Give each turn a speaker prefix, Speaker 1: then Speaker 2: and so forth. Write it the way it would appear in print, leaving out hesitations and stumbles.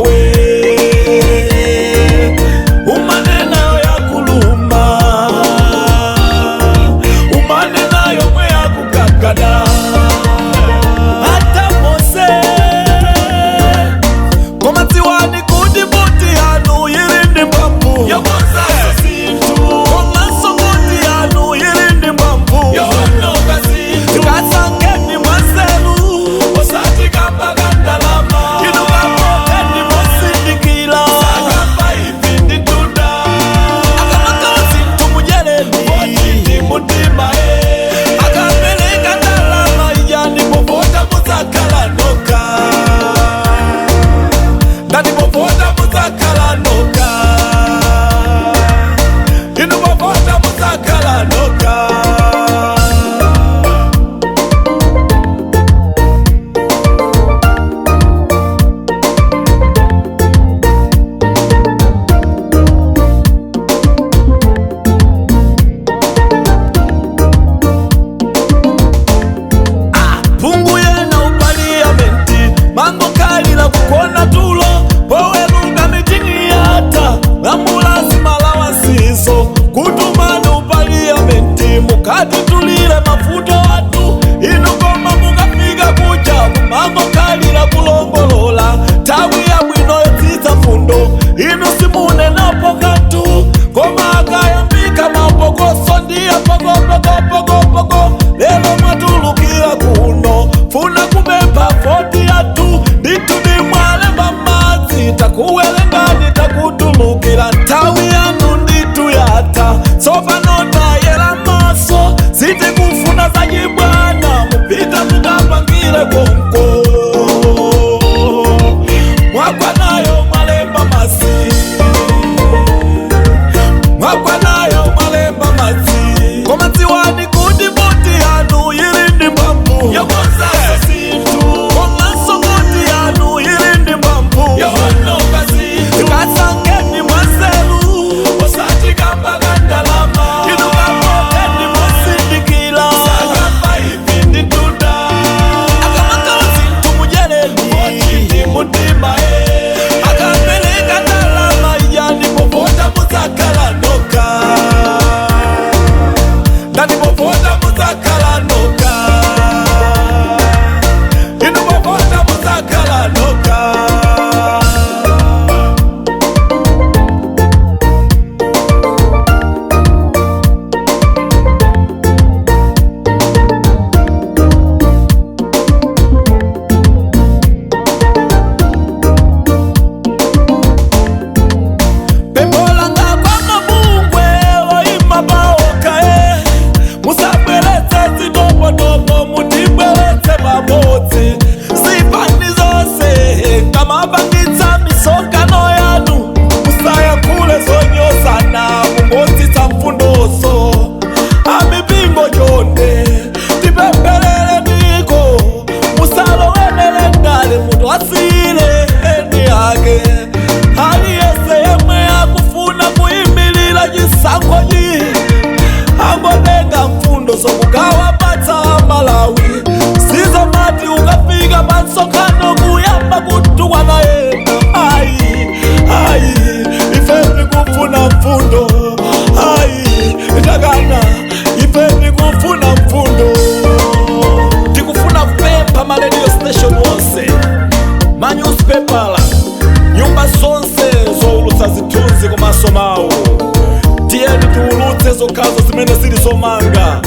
Speaker 1: We umanenayo yakuluma, umanenayo mwe yakukakada hata Mose. Koma dziwani kuti voti yanu ili ndi mphamvu, komanso voti yanu ili ndi mphamvu. Tikasangeni mwanzeru, osati kamba ka ndalama. Inu kavoteni mosindikira, akamakala zinthu mudyereni mutima, akapereka ndalama ija, ndipo vota mudzakhala noka. Ndati povota mudzakhala noka, inu povota mudzakhala noka. Phungu yena upaliyamenti mangokhalira kugona tulo, poweruka mitingi yatha lamula zimalawasizo kutumani upaliyamenti mukati tulire mavuto athu inu, koma mukafika kuja kumangokhalira kulongolola. Nthawi yabwino yotsitsa fundo inu simunenapo kanthu, koma akayambika mapokoso ndiye pokopokopokopoko. Lero mwatulukira kuno funa kupempha voti yathu, ndithu ndimwalemba madzi, takuwerengani, takutulukira. Nthawi yanu ndithu yatha, tsopano tayera maso, sitikufuna zachibwana, mupita mukapangire konko. Mwakwanayo mwalemba masi, mwakwanayo mwalemba madzi. Koma dziwani kuti voti yanu ili ndi mphamvu, komanso voti yanu ili ndi mphamvu. Tikasangeni mwanzeru, osati kamba ka ndalama. Inu kavoteni mosindikira, akamakala zinthu mudyereni mutima, akapereka ndalama ija, ndipo vota mudzakhala noka. Ndati povota mudzakhala noka, inu povota mudzakhala noka. Pempho langa kwa mabungwe oima paokha, musabweretse zitopotopo, mutibweretse pamodzi. Zipani zonse, kamapangitsa misonkhano yanu, musayankhule zonyozana, mungotsitsa mfundozo. Amipingo, chonde tipempherere ndiko, musalowerere ndale, munthu asiyire eni ake. Aliyense yemwe akufuna kuyimirira chisankhochi angotenga mfundo zokugawa patsa Malawi, sizomati ukafika pa msonkhano kuyamba kutukwana ena. Ayi, ayi, ife tikufuna mfundo. Ayi, takana, ife tikufuna mfundo. Tikufuna kupempha ma radio station wonse, ma newspaper, nyumba zonse zowulutsa zithunzi komanso mawu, tiyeni tiwulutse zokhazo zimene zili zomanga.